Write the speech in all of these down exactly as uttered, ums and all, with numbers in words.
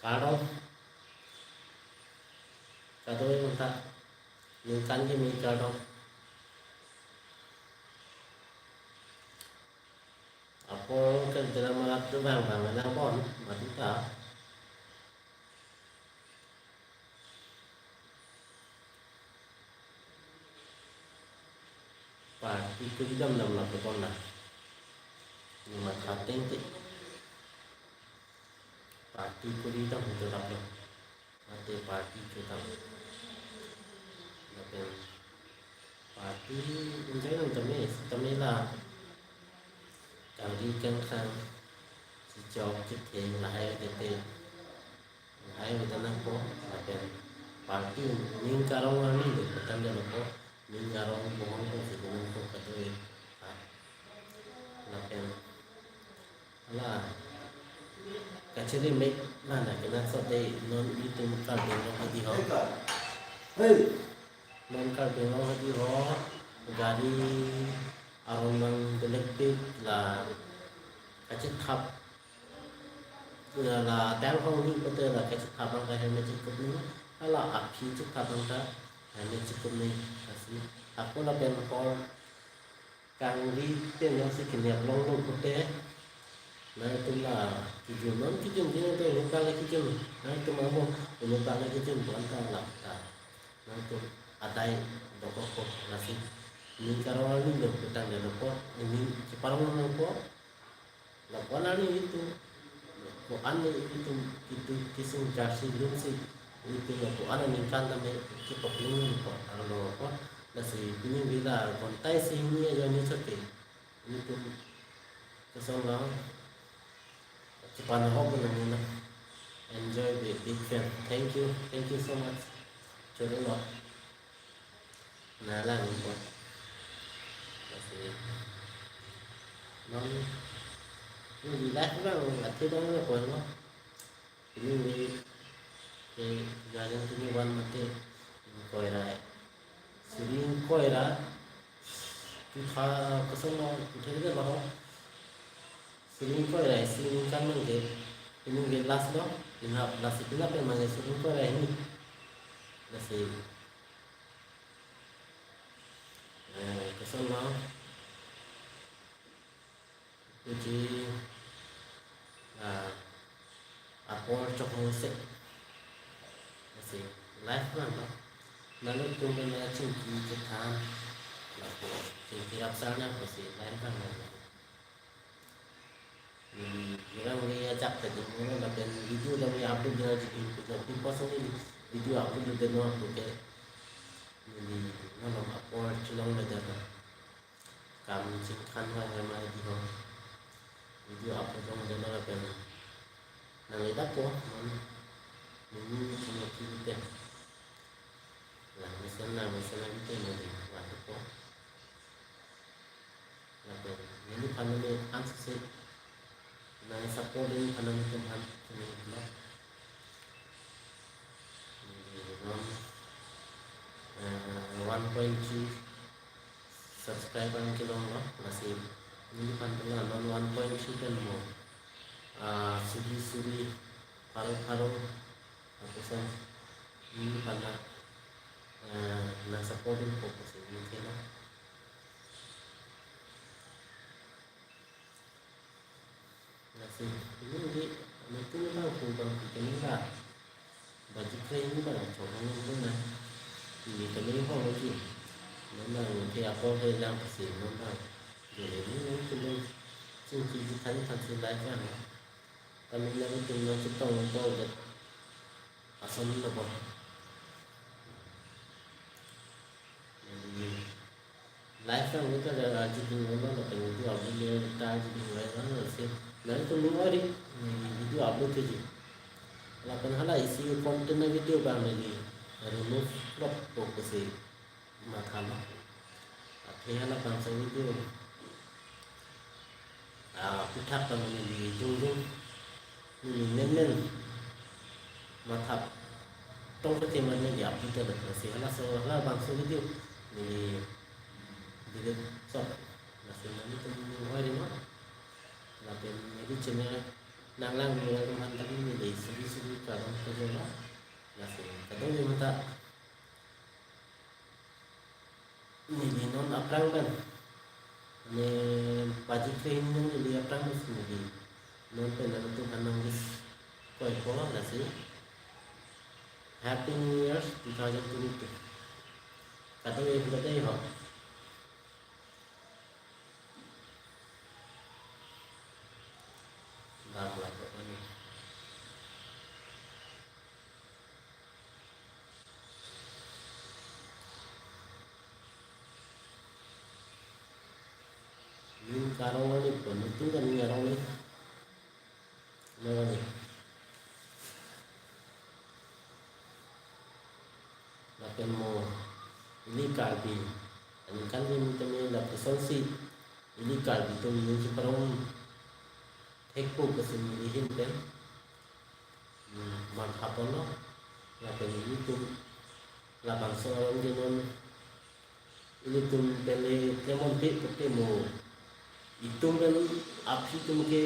Kardom. Kadokave ta ningkan kimi kardom. Apor ke drama tu bang bang lang bon, mati ta. Party kuri dam dam la pekon na. Ni matha tengte. Party kuri dam itu dam dam. Mate party kuri dam. Lapen party enjoy dam tame, tame la. Kangri kangkang, chechok chetheng lahai tete. Lahai vedanangpo, lapen party ning karong arni lo patan dalopo, ning karong bohong ko si bohong ko kadokave. Ah, lapen hala kachiri mek mana kena so de non itum Karbi Anglong hadi ho. Hey. Non Karbi Anglong hadi ho gari aron nang belekpik la kachethap. La la tang hong ni pute la kachethap abang ka helmet chekup ni. Hala aphi chethap abang ta helmet chekup ni. Lasi ako lapen kor kangri pen jongsi keniap longlo pute. Nangtum la kijun non kijun jin te inut bang le kijun. Nangtum amo inut bang le kijun bon ta la ta. Nangtum adai dokok ko lasi. Ning karong arni lo putang de dokok. Ning cheparong nangpo. Lapu-an arni itum, lapu-an itum, itum kisung jarsi lunsi itum lapu-an aningkan tame kepakling ko arlo ko. Lasi pini vila kontai si hini ajo ni sote itum kesong lang. Cepan ho pun nang na enjoy, be big fan. Thank you, thank you so much. Choro lo. Nala ningko. Lasi non neli life bang athe dong lo ko no. Ini ni ke gajan tini wan mate koira. Sering koira. Tutha kosong no tutha de baho. Sering koira sering kan mangke. Ini ke last lo. Ina last ina pe mangke sering koira ini. Lasi Eh, kosong lo. Kuji, ah, apor chok hong se. Lasi life man lo. Nalo tum na chingki chethan. Lapu chingki rapsar na kusi life man lo. Hmm, orang ni ajak tadi mana lapen video kami upload dia jadi kita pun pasang ini video upload dia no oke. Jadi mana apor chelong le dia. Kam chingkhan vang hema di ho. Video upload long dia no lapen. Nang ida po, man. Nini chuma kiri te. Lang mesen lang mesen lang ite mo di. Watu po. Lapen neliphan tame ansose nang support neliphan tame tum han kami vlog. Neli non, eh, one point three subscriber kelong lo, lasi neliphan tame non one point three pen mo, ah, suri suri, pharo pharo, lapuson neliphan, eh, nang support po pusi neli kelo. Lasi, ini di, nanti ni bang, bang, ini lah. Baju keren ni bang, coba ni bang, nah. Ini kami ho lagi. Memang nanti apa ke lang kasi, memang. Jadi ini nanti bang, sing sing kan kan si live kan. Kami lagi tinggal cetong untuk asam ni bang. Jadi, live kan kita ada rajin di mana, ada video upload dia, kita rajin di mana, mana sih. Nanti tu minggu hari, hmm, video upload aja. Lapen hala isi content na video bang lagi, remove vlog ko kasi matha lo. Athe hala bangso video. Ah, puthak ta neli jongjong, neli menmen mathap tong kete man neli upload ta lasi halaso hala bangso video neli delete chok. Lasi nanglitum ning oi rima. Lapen neli channel nanglang nanglang atum aphan ta neli suri suri kardom pajirlo. Lasi kadokave amat ta neli non aphrang pen, ne baji kre hini neli aphrang pen neli non pen nangtum aphan nang-wish koipo, lasi Happy New Year two thousand twenty-two. Kadokave atum ta dei ho. Dam lake kani. Ning karong ani pon, ning tung kan ning karong ni. Nang ani. Lapen mo ili Karbi aningkan kimi tame lapusonsi ili Karbi atum ning cheparong thekpo pusi neli ahin pen, hmm, mantha ponlo. Lapen ilitum labangso arong ke non ilitum pen le klemon pe pute mo, itum pen aphi atum ke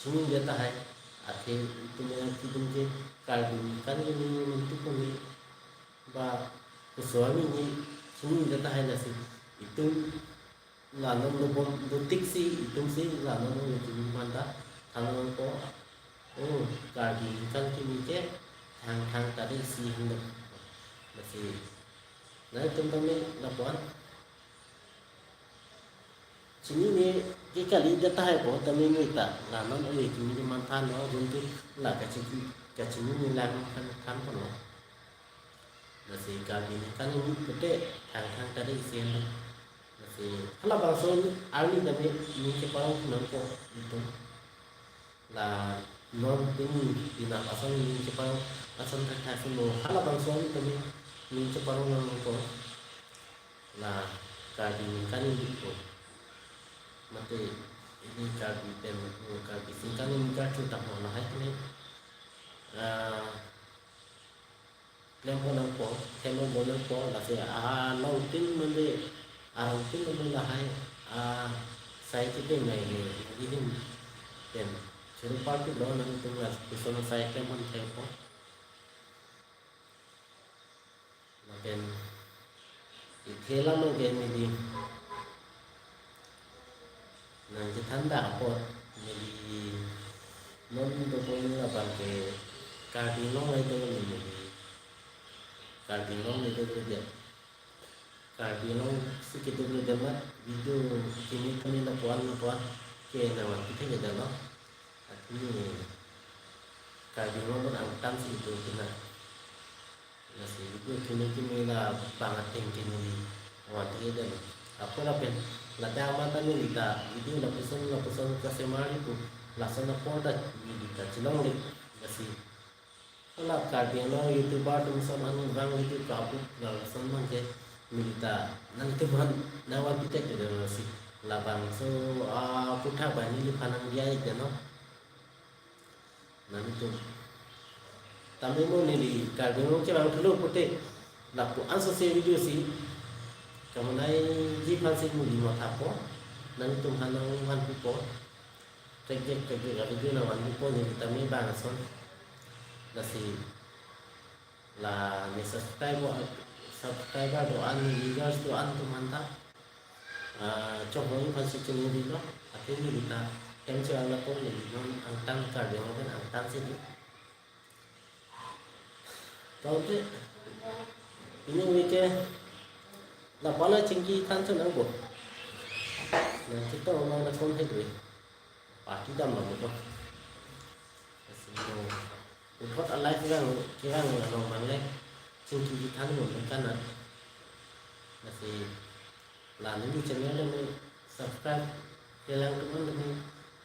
chingingde tahai, athe itum pen aphi atum ke Karbi aningkan kimi ning tung koni ba koson arni chingingde tahai, lasi itum la non dobom dotiksi itum si la non ove kimi amat ta than nangpo. O, Karbi aningkan kimi ke thang thang ta dei isi henlo. Lasi nangtum tame lapu-an chinine ke kalidet tahai pu tame neli ta la non ove kimi atum aphan thanlo, jumtu la kachini, kachinine lang aphan than ponlo. Lasi Karbi aningkan kimi pute thang thang ta dei isi henlo. Lasi halabangso arni tame ning cheparong nangpo itum. La non pini pina ason ning cheparong ason thakthak si mo, halabangso arni tame ning cheparong nangpo. La Karbi aningkan kimi pu, mate ili Karbi pen, Karbi aningkan kimi karchu tanglo, lahai tame, ah, klem pon nangpo, klem pon nangpo, lasi alongtin mande, arongtin mande lahai asai kipeng nai le, neli ahin pen churu parpiklo, nangtum lapuson asai klem pon thekpo. Lapen ithe alam ke neli nangchethan dak apot, neli non dobom abang ke Karbi Anglong ai do neli, Karbi Anglong ai do neli. Karbi Anglong si kedo neli amat video kimi tame lapu-an lapu-an ke nangvanpi thekthedetlo. Athe Karbi Anglong angtan si do kena. Lasi video kimi kimi labang ateng kimi neli vanpi thekthedetlo. Apor lapen ladak amat ta neli ta video lapuson lapuson kasemar pu, lason apor ta neli ta chelongle. Lasi hala Karbi Anglong YouTuber atum ason an vang video ka-upload lason abang ke neli ta nangtum aphan nangvanpi thekthedetlo, lasi labangso aputhak abang neliphan nangdiya ikdetlo. Nangtum tame mo neli Karbi Anglong kevang thulo pute lapu-an sose video si kamonaiji aphan si neli mathapo, nangtum aphan nangvanpipo. Thekjek thekjek a-video nangvanpipo neli tame bang ason. Lasi la ne subscribe, subscriber do-an, ne viewers do-an atum aphan ta, ah, chokmoni aphan si chinidetlo. Athe neli ta hem chevang lapu neli non angtan Karbi Anglong pen angtan si do. Tangte pini week ke lapu-an chingki than chonang bo. Nangtum ta omang na kon he doi. Party dam lo bo. Lasi mo puthot a-live kevang, kevang along abang le chingki kethan mo nangkan na. Lasi la neli channel tame subscribe kelang atum an tame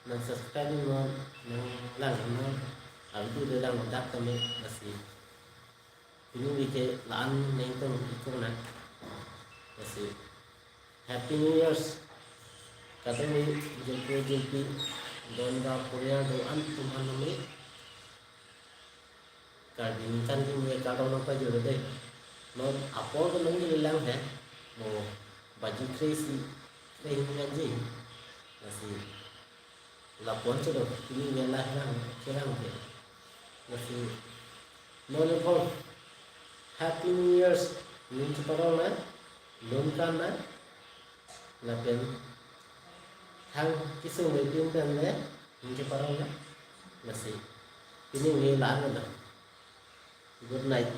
nang subscribe non, nanglang non, a-video le lang dak tame. Lasi pini week ke la-an nangtum ikok nang. Lasi Happy New Year's. Kadokave jirpo jirpi, don ra poriar do-an atum aphan tame Karbi aningkan kimi kardom nangpajirlo dei. Non apor ke nangkelelang he, mo baji kre isi, kre hini anji. Lasi Lapon chelo, pini nela hirang, hirang ke. Lasi, non epon, happy New Year's, ning keparong na, lun kan na, lapen, thang kisung le pin pen le, ning keparong na, lasi, pini nge lan na. Good night.